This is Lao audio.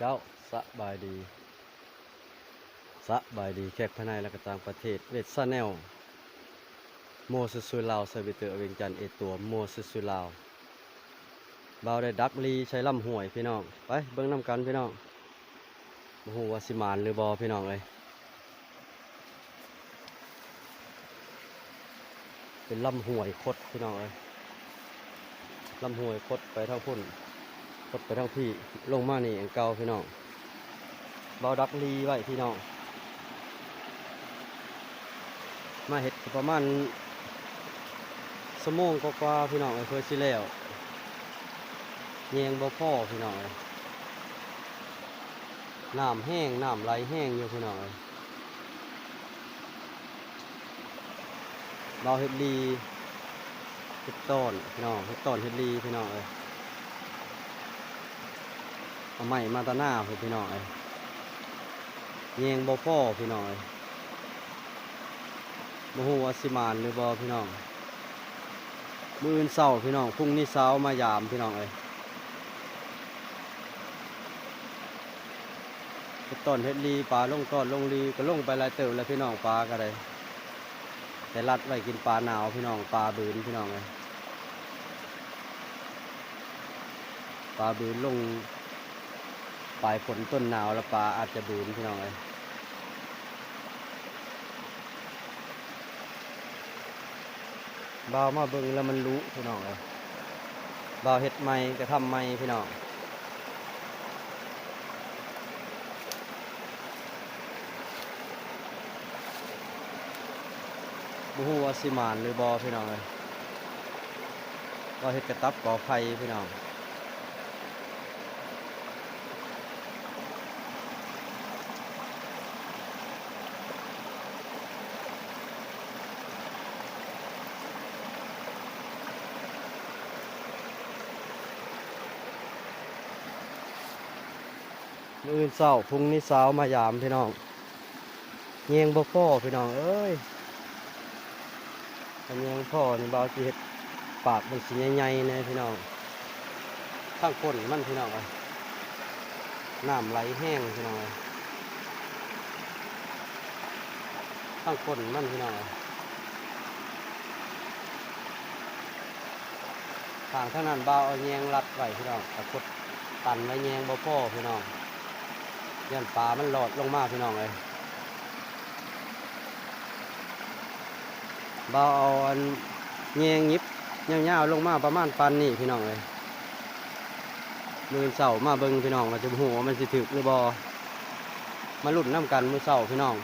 ເຈົ້າ ສະບາຍດີ ສະບາຍດີແຂກພາຍໃນ ແລະ ກະຕ່າງປະເທດ ເວດຊາແນວ ໂມເຊສ ສຸຍລາວ ໄຊເບເຕີ ວຽງຈັນ ເອຕົວ ໂມເຊສ ສຸຍລາວ. ບ່າວໄດ້ດັກລີໃສ່ລຳຫ້ວຍພີ່ນ້ອງ ໄປເບິ່ງນຳກັນພີ່ນ້ອງ. ບໍ່ຮູ້ວ່າຊິໝານຫຼືບໍ່ພີ່ນ້ອງເອີຍ. ເປັນລຳຫ້ວຍຄົດພີ່ນ້ອງເອີຍ ລຳຫ້ວຍຄົດໄປທາງພຸ້ນ ຄົດໄປທາງພີ້ ລົງມານີ້ອັນເກົ່າພີ່ນ້ອງ. ບ່າວດັກລີໄວ້ພີ່ນ້ອງ ມາເຮັດປະມານຊົ່ວໂມງກວ່າໆພີ່ນ້ອງເອີຍ ເພື່ອຊິແລ້ວ ແຍງບໍ່ພໍພີ່ນ້ອງເອີຍ. ນ້ຳແຮງ ນ້ຳໄຫຼແຮງຢູ່ພີ່ນ້ອງເອີຍ. ລາວເຮັດລີ ເຮັດຕອນພີ່ນ້ອງ ເຮັດຕອນເຮັດລີພີ່ນ້ອງເອີຍ. ເອົາໄມ້ມາແຕ່ນາພຸ້ນພີ່ນ້ອງເອີຍ ແຍງບໍ່ພໍພີ່ນ້ອງເອີຍ. ບໍ່ຮູ້ວ່າຊິໝານຫຼືບໍ່ພີ່ນ້ອງ. ມື້ອື່ນເຊົ້າພີ່ນ້ອງ ພຸ່ງນີ້ເຊົ້າມາຢາມພີ່ນ້ອງເອີຍ. ເຮັດຕອນເຮັດລີ ປາລົງຕອນລົງລີ ກະລົງໄປຫຼາຍເຕີບແລ້ວພີ່ນ້ອງ ປາກະໄດ້ ແຕ່ລັດໄວ້ກິນປາໜາວພີ່ນ້ອງ ປາບືນພີ່ນ້ອງເອີຍ. ປາບືນລົງປາຍຝົນຕົ້ນໜາວ ແລ້ວປາອາດຈະບືນພີ່ນ້ອງເອີຍ. ບ່າວມາເບິ່ງແລ້ວມັນລຸພີ່ນ້ອງເອີຍ. ບ່າວເຮັດໃໝ່ກະທຳໃໝ່ພີ່ນ້ອງ. ບໍ່ຮູ້ວ່າຊິໝານຫຼືບໍ່ພີ່ນ້ອງເອີຍ. ວ່າເຮັດກະຕັບກໍໄຜ່ພີ່ນ້ອງ. ມື້ອື່ນເຊົ້າ ພຸ່ງນີ້ເຊົ້າມາຢາມພີ່ນ້ອງ. ແຍງບໍ່ພໍພີ່ນ້ອງເອີຍ. ຄັນແຍງພໍນີ້ ບ່າວຊິເຮັດປາກມັນຊິໃຫຍ່ໆແດ່ພີ່ນ້ອງ. ທາງກົ້ນມັນພີ່ນ້ອງເອີຍ ນ້ຳໄຫຼແຮງພີ່ນ້ອງເອີຍ. ທາງກົ້ນມັນພີ່ນ້ອງເອີຍ. ທາງ ທາງນັ້ນບ່າວເອົາແຍງລັດໄວ້ພີ່ນ້ອງ ຕະກົດຕັນໄວ້ ແຍງບໍ່ພໍພີ່ນ້ອງ ຢ້ານປາມັນລອດລົງມາພີ່ນ້ອງເອີຍ. ບ່າວເອົາອັນແຍງຫຍິບຍາວໆລົງມາປະມານປານນີ້ພີ່ນ້ອງເອີຍ. ມື້ອື່ນເຊົ້າມາເບິ່ງພີ່ນ້ອງ ວ່າຊິຮູ້ວ່າມັນຊິຖືກຫຼືບໍ່. ມາລຸ້ນນຳກັນມື້ເຊົ້າພີ່ນ້ອງ.